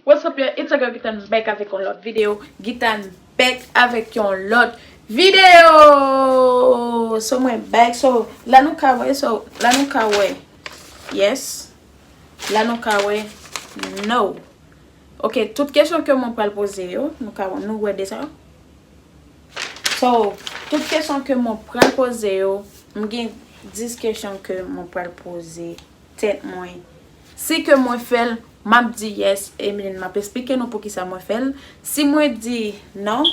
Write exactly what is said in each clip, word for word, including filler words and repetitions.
What's up, y'all? It's your girl Gitan back avèk yon lòt videyo. Gitan back avèk yon lòt videyo. So, mwen back. So, la nou ka wè. So, la nou ka wè. Yes. La nou ka wè. No. Ok, tout kesyon ke mwen pral poze yo, nou ka, nou wè deja. So, tout kesyon ke mwen pral poze yo, m gen dis kesyon ke mwen pral poze tèt mwen. Si ke mwen fè l, m ap di yes, e m ap esplike nou poukisa mwen fè l. Si mwen di non,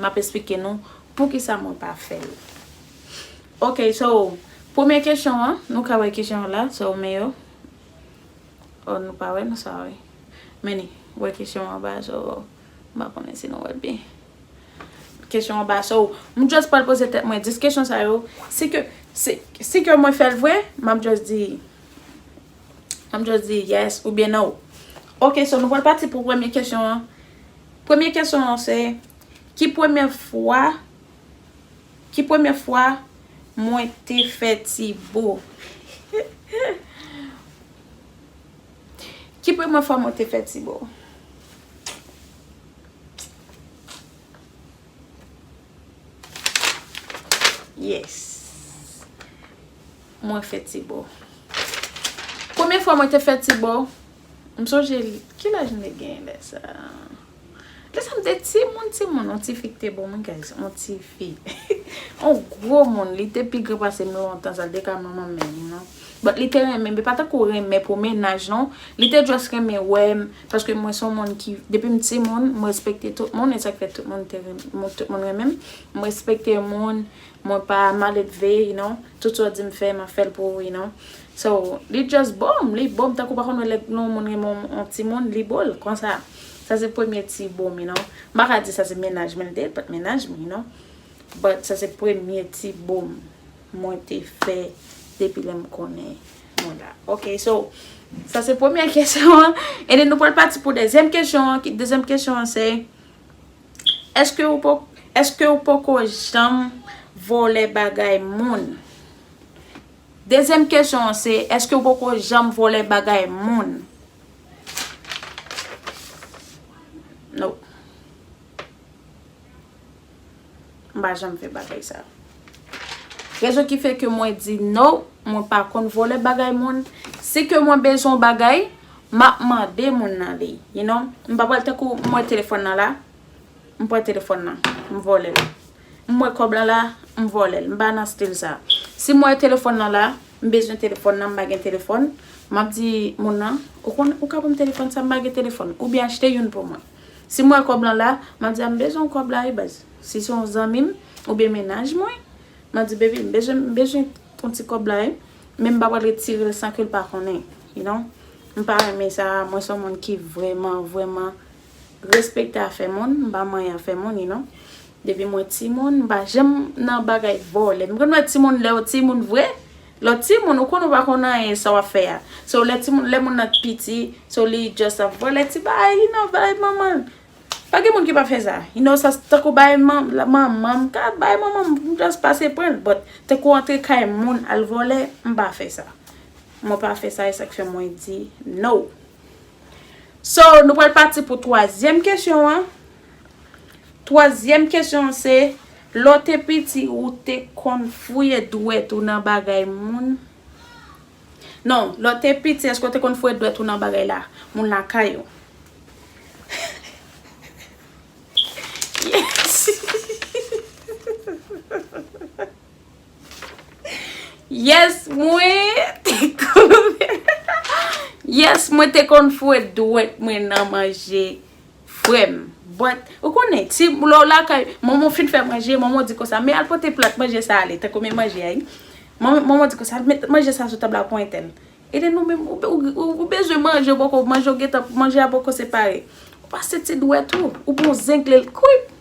m ap esplike nou poukisa mwen pa fè l. Ok, so, premye kesyon an, nou ka wè kesyon an la, so, men yo. Oh, nou pa wè, nou sa wè. Men ni, wè kesyon anba, so, m pa konnen si nou wè l byen. Kesyon anba, so, m just pral poze tèt mwen dis kesyon sa yo. Si ke, si, si ke mwen fè l vre, m ap just di, m ap just di yes oubyen no. Ok, so, nou pral pati pou premye kesyon an. Premye kesyon an se, ki premye fwa, ki premye fwa mwen te fè ti bo? Ki premye fwa mwen te fè ti bo? Yes. Mwen fè ti bo. Premye fwa mwen te fè ti bo, m sonje li. Ki laj m te gen lè sa? Lè sa m te timoun, timoun, yon ti fi ki te bo mwen, guys, yon ti fi. Yon gwo moun, li te pi gran pase m lontan, sa, l te ka manman m, you know. But li te renmen m, e pa tankou renmen pou mennaj, non. Li te just renmen wè m, paske mwen se yon moun ki, depi m timoun, m respekte tout moun, e sa k fè tout moun te renmen, tout moun renmen m. M respekte moun, mwen pa maledve, you know. Tout sa w di m fè, m ap fè l pou ou, you know. So, li just bo m, li bo m, tankou pa konn wè lè yon moun renmen yon, yon timoun, li bo l, konsa. Sa se premye ti bo m, you know. M pa ka di sa se mennaj mwen, li te pa t mennaj mwen, you know. But sa se premye ti bo m mwen te fè depi lè m konnen mwen la. Ok, so, sa se premye kesyon an. And then nou pral pati pou dezyèm kesyon an. Ki, dezyèm kesyon an se, èske ou po, èske ou poko janm vòlè bagay moun? Dezyèm kesyon an se, èske ou poko janm vòlè bagay moun? No. M pa janm fè bagay sa. Rezon ki fè ke mwen di no, mwen pa konn vòlè bagay moun. Si ke mwen bezwen yon bagay, m ap mande moun nan li. You know? M pa pral tankou mwen telefòn nan la, m pran telefòn nan, m vòlè l. M wè kòb lan la, m vòlè l. M pa nan stil sa. Si m wè telefòn nan la, m bezwen telefòn nan, m pa gen telefòn, m ap di moun nan, ou konn, ou ka ban m telefòn sa, m pa gen telefòn. Oubyen achte youn pou mwen. Si m wè kòb lan la, m ap di a, m bezwen yon kòb la, wi, baz. Si se yon zanmi m, oubyen mennaj mwen, m ap di, baby, m bezwen, m bezwen yon ti kòb la, wi. Men m pa pral retire l san ke l pa konnen, you know. M pa renmen sa, mwen se yon moun ki vrèman, vrèman respekte afè moun, m pa manyen afè moun, you know. Depi mwen timoun, m pa janm nan bagay vòlè. M konn wè timoun, lè w timoun vre, lè w timoun, ou konn ou pa konn anyen sa w ap fè a. So, lè timoun, lè moun nan piti, so li just ap vòlè ti bagay, you know, bay manman l. Pa gen moun ki pa fè sa. You know, sa tankou bay man-, la, manman m, ka bay manman m, m just pase pran l. But tankou antre kay moun al vòlè, m pa fè sa. Mwen pa fè sa, e sa k fè mwen di no. So, nou pral pati pou twazyèm kesyon an. Twazyèm kesyon an se, lè w te piti, ou te konn fouye dwèt ou nan bagay moun? Non, lè w te piti, èske w te konn fouye dwèt ou nan bagay la, moun lakay ou? Yes. Yes, mwen te konn, yes, mwen te konn fouye dwèt mwen nan manje frè m. But, ou konnen, ti, lè w lakay, manman w fin fè manje, manman w di konsa, men al pote plat manje sa ale, tankou men manje a, wi. Manman, manman w di konsa, al met manje sa sou tab la pou entèl. E de nou menm, ou, ou, ou, ou bezwen manje, ou poko manje, ou gentan, manje a poko separe. Ou pase ti dwèt ou, ou pran zengle l, kwip.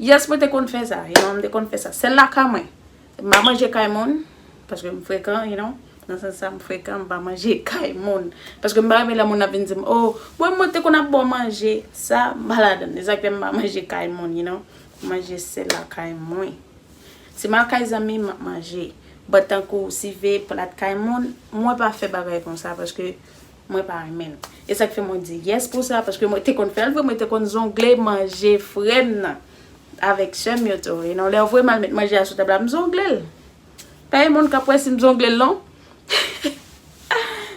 Yes, mwen te konn fè sa, you know, m te konn fè sa. Sèl lakay mwen. M pa manje kay moun, paske m frekan, you know. Nan sans sa, m frekan, m pa manje kay moun. Paske m pa renmen lè moun ap vin di m, oh, mwen, mwen te konn ap ba w manje. Sa, m pa ladann. E sa k fè m pa manje kay moun, you know. M manje sèl lakay mwen. Si m al kay zanmi m, m ap manje. But tankou sive plat kay moun, mwen pa fè bagay konsa paske mwen pa renmen l. E sa k fè mwen di yes pou sa, paske mwen te konn fè l vre, mwen te konn zongle manje frè m nan avèk sè m yo tou. E non, lè yo voye m al met manje a sou tab la, m zongle l. Pa gen moun k ap wè si m zongle l non.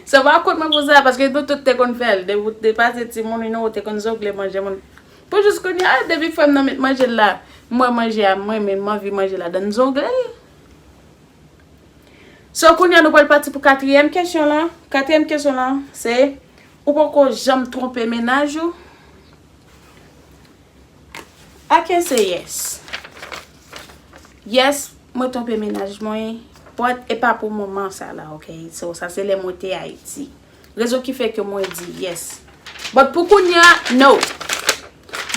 Sa pa kont mwen pou sa, paske nou tout te konn fè l. Depi w te pase timoun, you know, ou te konn zongle manje moun. Pou jis kounye a, depi frè m nan met manje l la, m wè manje a, m renmen, m anvi manje ladan, m zongle l. So, kounye a, nou pral pati pou katriyèm kesyon lan. Katriyèm kesyon lan, se, ou poko janm twonpe mennaj ou? I can say yes. Yes, mwen twonpe mennaj mwen, but e pa pou moman sa la, ok? So, sa se lè mwen te Ayiti. Rezon ki fè ke mwen di yes. But pou kounye a, no.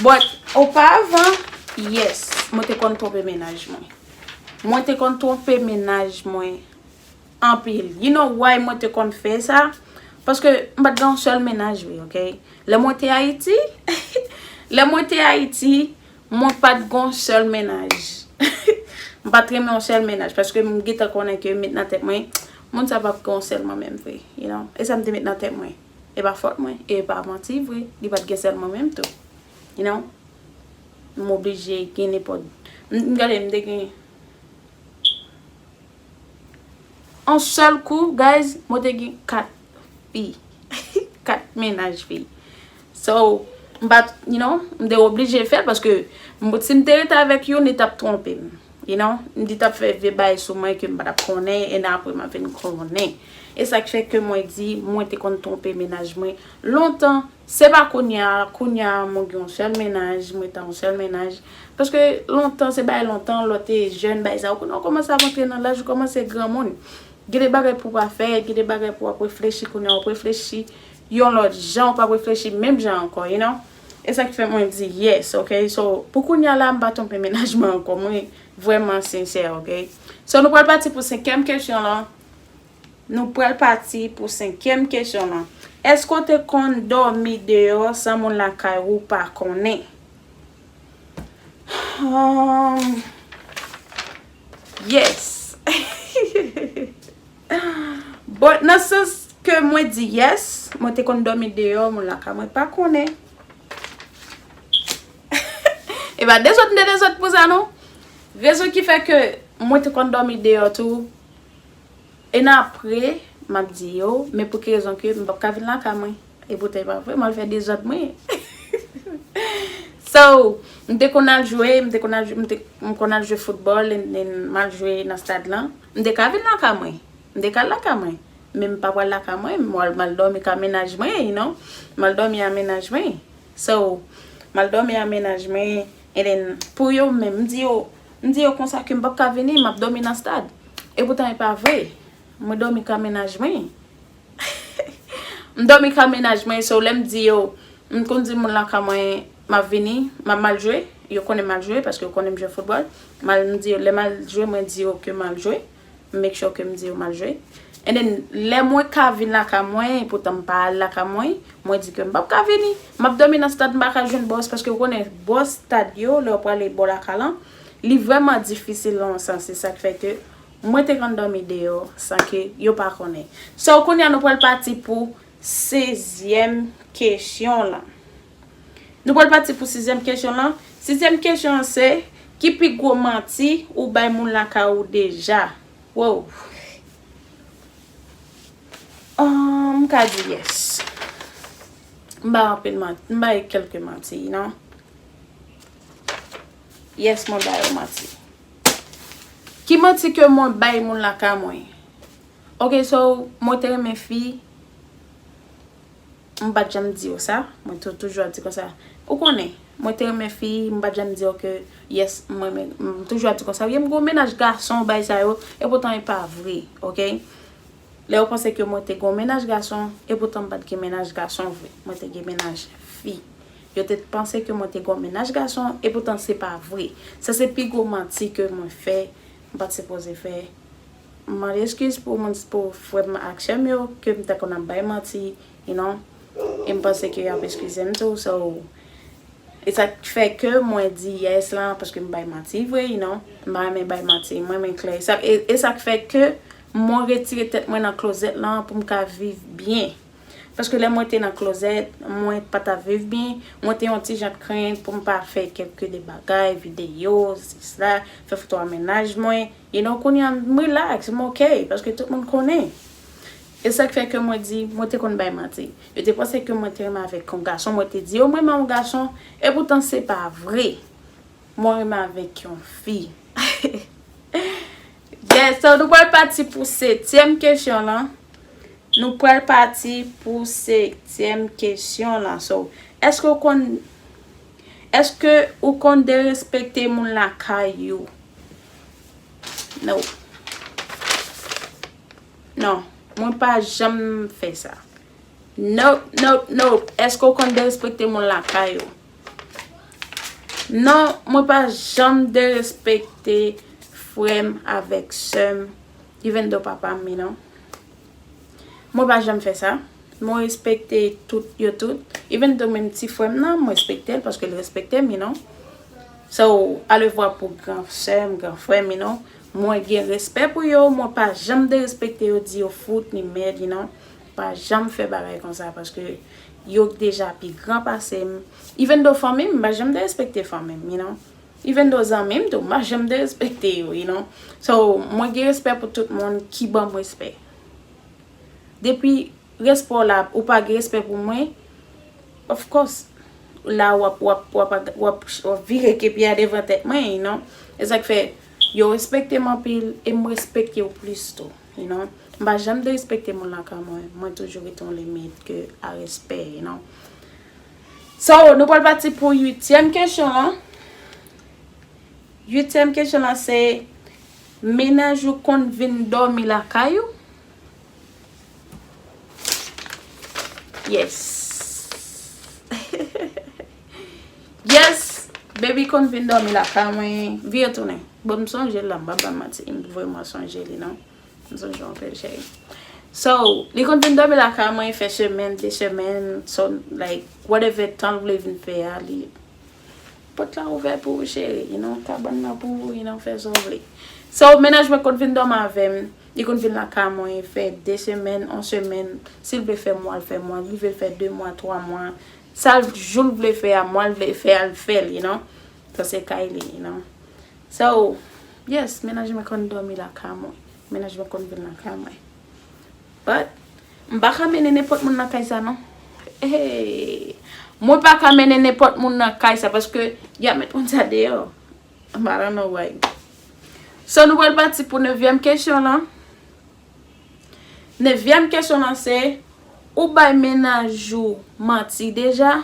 But oparavan, yes, mwen te konn twonpe mennaj mwen. Mwen te konn twonpe mennaj mwen anpil. You know why mwen te konn fè sa? Paske m pa t gen yon sèl mennaj vre, ok? Lè mwen te Ayiti, lè mwen te Ayiti, mwen pa t gen yon sèl mennaj. M pa t renmen yon sèl mennaj, paske m gentan konnen ke met nan tèt mwen, moun sa p ap gen yon sèl mwen menm vre, you know? E sa m te met nan tèt mwen. E pa fòt mwen, e pa manti vre, li pa t gen sèl mwen menm tou. You know? M oblije gen nenpòt. M, m gade, m te gen yon sèl kou, guys, mwen te gen kat fi. Kat mennaj fi. So, m pa t, you know, m te oblije fè l paske m, si m te rete avèk youn, li t ap twonpe m. You know, li t ap fè vye bagay sou mwen ke m pa t ap konnen, e nan apre m ap vin konnen. E sa k fè ke mwen di, mwen te konn twonpe mennaj mwen lontan. Se pa kounye a, kounye a mwen gen yon sèl mennaj, mwen ta yon sèl mennaj. Paske lontan, se bagay lontan, lè w te jèn, bagay sa, ou konnen w kòmanse ap antre nan laj, ou kòmanse granmoun. Gen de bagay pou w pa fè, gen de bagay pou w ap reflechi, kounye a w ap reflechi yon lòt jan, ou p ap reflechi menm jan ankò, you know? E sa ki fè mwen di yes, ok? So, pou kounye a la, m pa twonpe mennaj mwen ankò, mwen vrèman sensè, ok? So, nou pral pati pou senkyèm kesyon lan. Nou pral pati pou senkyèm kesyon lan. Èske w te konn dòmi deyò san moun lakay ou pa konnen? Um, yes. Bon, nan sans ke mwen di yes, mwen te konn dòmi deyò, moun lakay mwen pa konnen. E pa dezòd, m te dezòd pou sa, non. Rezon ki fè ke mwen te konn dòmi deyò tou, e nan apre, m ap di yo, men pou ki rezon ke m p ap ka vin lakay mwen. E poutan e pa vre, m al fè dezòd mwen. So, m te konn al jwe, m te konn al jwe, m te, m konn al jwe foutbòl, and then m al jwe nan stad lan. M te ka vin lakay mwen. M te ka al lakay mwen. Men m pa pral lakay mwen, m al, m al dòmi kay mennaj mwen, you know. M al dòmi a mennaj mwen. So, m al dòmi a mennaj mwen, and then, pou yo menm, m di yo, m di yo konsa ke m p ap ka vini, m ap dòmi nan stad. E poutan e pa vre. Mwen dòmi kay mennaj mwen. M dòmi kay mennaj mwen, so lè m di yo, m konn di moun lakay mwen, m ap vini, m ap, m al jwe, yo konnen m al jwe, paske yo konnen m jwe foutbòl. M al, m di yo, lè m al jwe, mwen di yo ke m al jwe. M make sure ke m di yo m al jwe. And then, lè mwen ka vin lakay mwen, epoutan m pa al lakay mwen, mwen di ke m p ap ka vini. M ap dòmi nan stad, m pa ka jwenn bòs, paske ou konnen bòs stad yo, lè w prale bò lakay lan, li vrèman difisil nan yon sans, se sa k fè ke mwen te konn dòmi deyò san ke yo pa konnen. So, kounye a nou pral pati pou sizyèm kesyon lan. Nou pral pati pou sizyèm kesyon lan. Sizyèm kesyon an se, ki pi gwo manti ou bay moun lakay ou deja? Wow. Ah, m ka di yes. M bay anpil manti, m bay kèlke manti, you know. Yes, mwen bay yon manti. Ki manti ke mwen bay moun lakay mwen? Ok, so, mwen te renmen fi, m pa t janm di yo sa, mwen tou, toujou ap di konsa. Ou konnen, mwen te renmen fi, m pa t janm di yo ke, yes, mwen renmen, m toujou ap di konsa, wi, m gon mennaj gason, bay sa yo, epoutan e pa vre, ok? Lè yo panse ke mwen te gon mennaj gason, epoutan m pa t gen mennaj gason vre, mwen te gen mennaj fi. Yo te panse ke mwen te gon mennaj gason, epoutan se pa vre. Sa se pi gwo manti ke mwen fè, m pa t sipoze fè. M mande eskiz pou moun, pou frè m ak sè m yo, ke m ta konn ap bay manti, you know. E m panse ke y ap eskize m tou, so, e sa k fè ke mwen di yes lan, paske m bay manti vre, you know. M pa renmen bay manti, mwen renmen klè. E sa, e, e sa k fè ke mwen retire tèt mwen nan klozèt lan pou m ka viv byen. Paske lè mwen te nan klozèt, mwen pa t ap viv byen, mwen te yon ti jan krent pou m pa fè kèlke de bagay, videyo, sila, fè foto a mennaj mwen. You know, kounye a m relax, m ok, paske tout moun konnen. E sa k fè ke mwen di, mwen te konn bay manti. Yo te panse ke mwen te renmen avèk yon gason, mwen te di yo m renmen yon gason, e poutan se pa vre. Mwen renmen avèk yon fi. Yes, so nou pral pati pou setyèm kesyon lan. Nou pral pati pou setyèm kesyon lan. So, èske ou konn, èske ou konn derespekte moun lakay ou? No. Non, mwen pa janm fè sa. Nope, nope, nope. Èske ou konn derespekte moun lakay ou? Non, mwen pa janm derespekte frè m avèk sè m, even though papa m, you know. Mwen pa janm fè sa. Mwen respekte tout, yo tout. Even though menm ti frè m nan, mwen respekte l paske l respekte m, you know. So, alevwa pou gran sè m, gran frè m, you know. Mwen gen respè pou yo, mwen pa janm derespekte yo, di yo fout ni mèd, you know. Pa janm fè bagay konsa paske yo deja pi gran pase m. Even though fanmi m, m pa janm derespekte fanmi m, you know. Even though zanmi m tou, m pa janm derespekte yo, you know. So, mwen gen respè pou tout moun ki ban m respè. Depi respè w la, ou pa gen respè pou mwen, of course, la w ap, w ap, w ap, w ap, w ap vire kepi a devan tèt mwen, you know. E sa k fè, yo respekte m anpil e m respekte yo plis tou, you know. M pa janm derespekte moun lakay mwen, mwen toujou rete yon limit ke a respè, you know. So, nou pral pati pou uityèm kesyon an. Uityèm kesyon lan se, mennaj ou konn vin dòmi lakay ou? Yes. Yes, baby konn vin dòmi lakay mwen. Vire tounen. Bon, m sonje l la, m pa ba manti. M vrèman sonje li, non. M sonje w anpil, cheri. So, li konn vin dòmi lakay mwen, fè semèn, de semèn, so, like, whatever tan l vle vin fè a, li pòt la ouvè pou ou, cheri, you know, kabann nan pou ou, you know, fè sa w vle. So, mennaj mwen konn vin dòmi avè m, li konn vin lakay mwen, fè de semèn, yon semèn, si l vle fè mwa, l fè mwa, li vle fè de mwa, twa mwa, sa l, jou l vle fè a, mwa l vle fè a, l fè l, you know. Sa se kay li, you know. So, yes, mennaj mwen konn dòmi lakay mwen. Mennaj mwen konn vin lakay mwen. But, m pa ka mennen nenpòt moun nan kay sa, non. Hey, mwen pa ka mennen nenpòt moun nan kay sa, paske y ap met moun sa deyò. I don't know why. So, nou pral pati pou nevyèm kesyon lan. Nevyèm kesyon lan se, ou bay mennaj ou manti deja?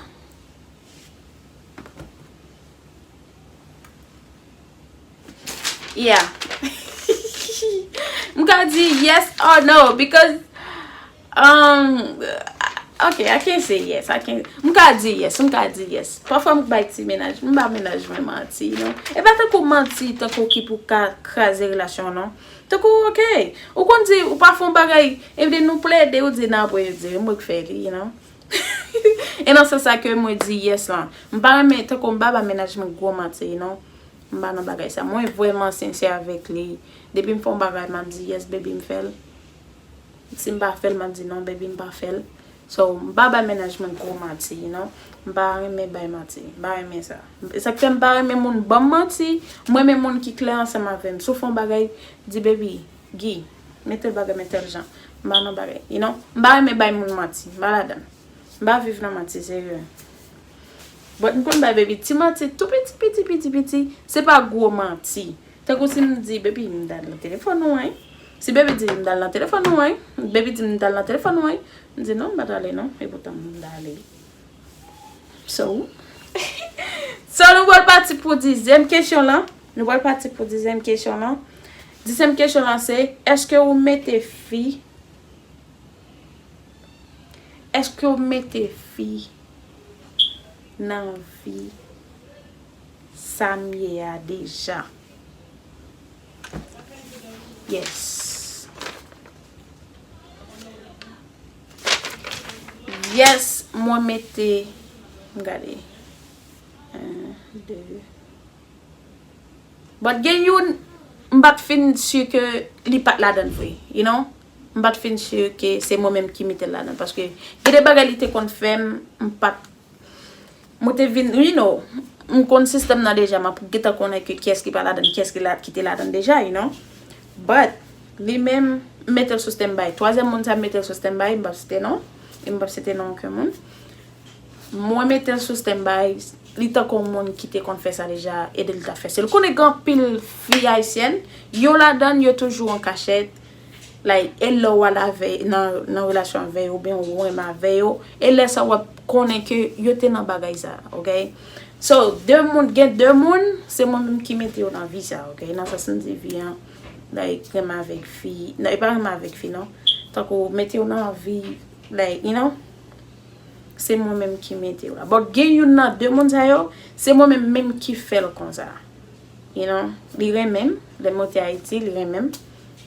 Yeah. M ka di yes or no, because, um, ok, I can say yes, I can, m ka di yes, m ka di yes. Pafwa m bay ti mennaj, m ba mennaj mwen manti, you know. E pa tankou manti, tankou ki pou ka kraze relasyon, non. Tankou, ok, ou konn di, ou pa fè yon bagay, epi nou plede, ou di, nan, apre, yo di, mwen k fè li, you know. E nan sans sa ke mwen di yes lan. M pa renmen, tankou m pa ba mennaj mwen gwo manti, non. M pa nan bagay sa. Mwen vrèman sensè avèk li. Depi m fè yon bagay, m ap di yes, baby, m fè l. Si m pa fè l, m ap di non, baby, m pa fè l. So, m pa bay mennaj mwen gwo manti, you know. M pa renmen bay manti. M pa renmen sa. E sa k fè m pa renmen moun ban m manti. Mwen renmen moun ki klè ansanm avè m. Si w fè yon bagay, di, baby, Guy, men tèl bagay, men tèl jan. M pa nan bagay, you know. M pa renmen bay moun manti. M pa ladan. M pa viv nan manti, serye. But m konn bay baby ti manti tou piti, piti, piti, piti. Se pa gwo manti. Tankou si m di, baby, m t al nan telefòn ou, wi. Si baby di, m t al nan telefòn ou, wi. Baby di, m t al nan telefòn ou, wi. M di, non, m pa t ale, non. E poutan, m t ale. So, so nou pral pati pou dizyèm kesyon lan. Nou pral pati pou dizyèm kesyon lan. Dizyèm kesyon lan se, èske ou mete fi, èske ou mete fi nan vi sa m ye a deja? Yes. Yes, mwen mete, m gade. En, de. But gen youn, m pa t fin si ke li pa t ladan l vre, you know? M pa t fin si ke se mwen menm ki mete l ladan l. Paske gen de bagay li te konn fè m, m pa t, mwen te vin, you know, m konn sistèm nan deja, m ap gentan konnen ke kiyès ki pa ladan l, kiyès ki la, ki te ladan l deja, you know. But, li menm, m mete l sou standby. Twazyèm moun sa m mete l sou standby, m p ap site non. E m p ap site non okenn moun. Mwen mete l sou standby. Li tankou yon moun ki te konn fè sa deja, e de li t ap fè. Se l konnen gen anpil fi ayisyèn, yo ladan l, yo toujou an kachèt. Like, e lè w al avè, nan, nan relasyon avè yo, oubyen w renmen avè yo, e lè sa w ap konnen ke yo te nan bagay sa, ok? So, de moun, gen de moun, se mwen menm ki mete yo nan vi sa, ok? Nan sans m di vi an, like, renmen avèk fi, non, e pa renmen avèk fi, non. Tankou mete yo nan vi, like, you know, se mwen menm ki mete yo la. But gen youn nan de moun sa yo, se mwen menm menm ki fè l konsa. You know, li renmen m, lè m monte Ayiti, li renmen m.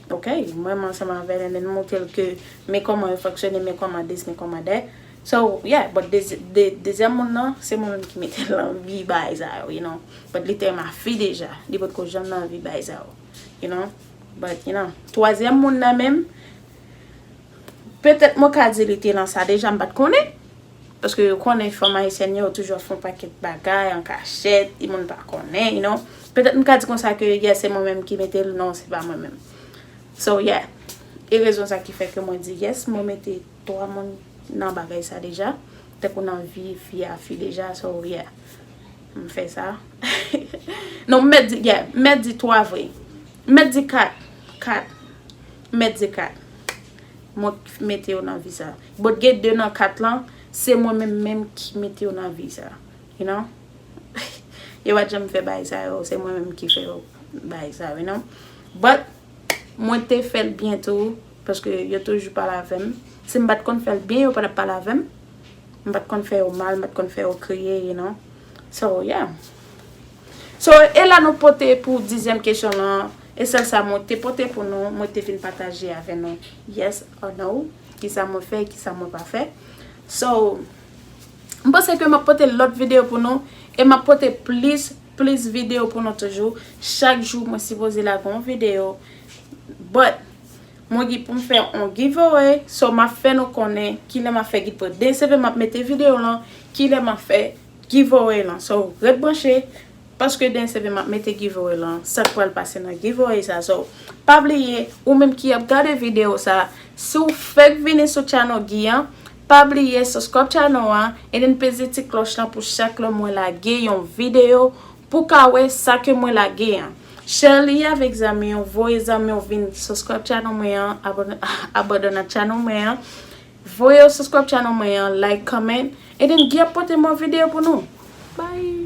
Ok, mwen menm ansanm avè l, and then montre l ke men kòman yo fonksyone, men kòman this, men kòman that. So, yeah, but dezi-, de-, dezyèm moun nan, se mwen menm ki mete l nan vi bagay sa yo, you know. But li te renmen fi deja, li potko janm nan vi bagay sa yo, you know. But, you know, twazyèm moun nan menm, petèt mwen ka di li te nan sa deja, m pa t konnen. Paske yo konnen fanm ayisyèn yo toujou ap fè yon pakèt bagay an kachèt, e moun pa konnen, you know. Petèt m ka di konsa ke, yeah, se mwen menm ki mete l, non, se pa mwen menm. So, yeah. E rezon sa ki fè ke mwen di, yes, mwen mete twa moun nan bagay sa deja. Tankou nan vi fi a fi deja, so, yeah. M fè sa. Non, m mèt di, yeah, m mèt di twa vre. M mèt di kat. Kat. M mèt di kat. Mwen k-, mete yo nan vi sa. But gen de nan kat lan, se mwen menm menm ki mete yo nan vi sa. You know? Yo pa t janm fè bagay sa yo, se mwen menm ki fè yo bagay sa yo, you know? But, mwen te fè l byen tou, paske yo toujou pale avè m. Si m pa t konn fè l byen, yo pa t ap pale avè m. M pa t konn fè yo mal, m pa t konn fè yo kriye, you know. So, yeah. So, e la nou pote pou dizyèm kesyon lan. E sèl sa mwen te pote pou nou, mwen te vin pataje avè nou. Yes or no? Kisa mwen fè, kisa mwen pa fè. So, m panse ke m ap pote lòt videyo pou nou. E m ap pote plis, plis videyo pou nou toujou. Chak jou, mwen sipoze lage yon videyo. But, mwen gen pou m fè yon giveaway, so m ap fè nou konnen kilè m ap fè giveaway. Demen se vre m ap mete videyo lan, kilè m ap fè giveaway lan. So, ret branche, paske demen se vre m ap mete giveaway lan, sa k pral pase nan giveaway sa. So, pa bliye, ou menm ki ap gade videyo sa, si w fèk vini sou channel Guy an, pa bliye subscribe channel an, and then peze ti klòch lan pou chak lè mwen lage yon videyo, pou ka wè sa ke mwen lage an. Share li avèk zanmi w, voye zanmi w vin subscribe channel mwen an, abone, abone nan channel mwen an. Voye yo subscribe channel mwen an, like, comment, and then Guy ap pote mwen videyo pou nou. Bye!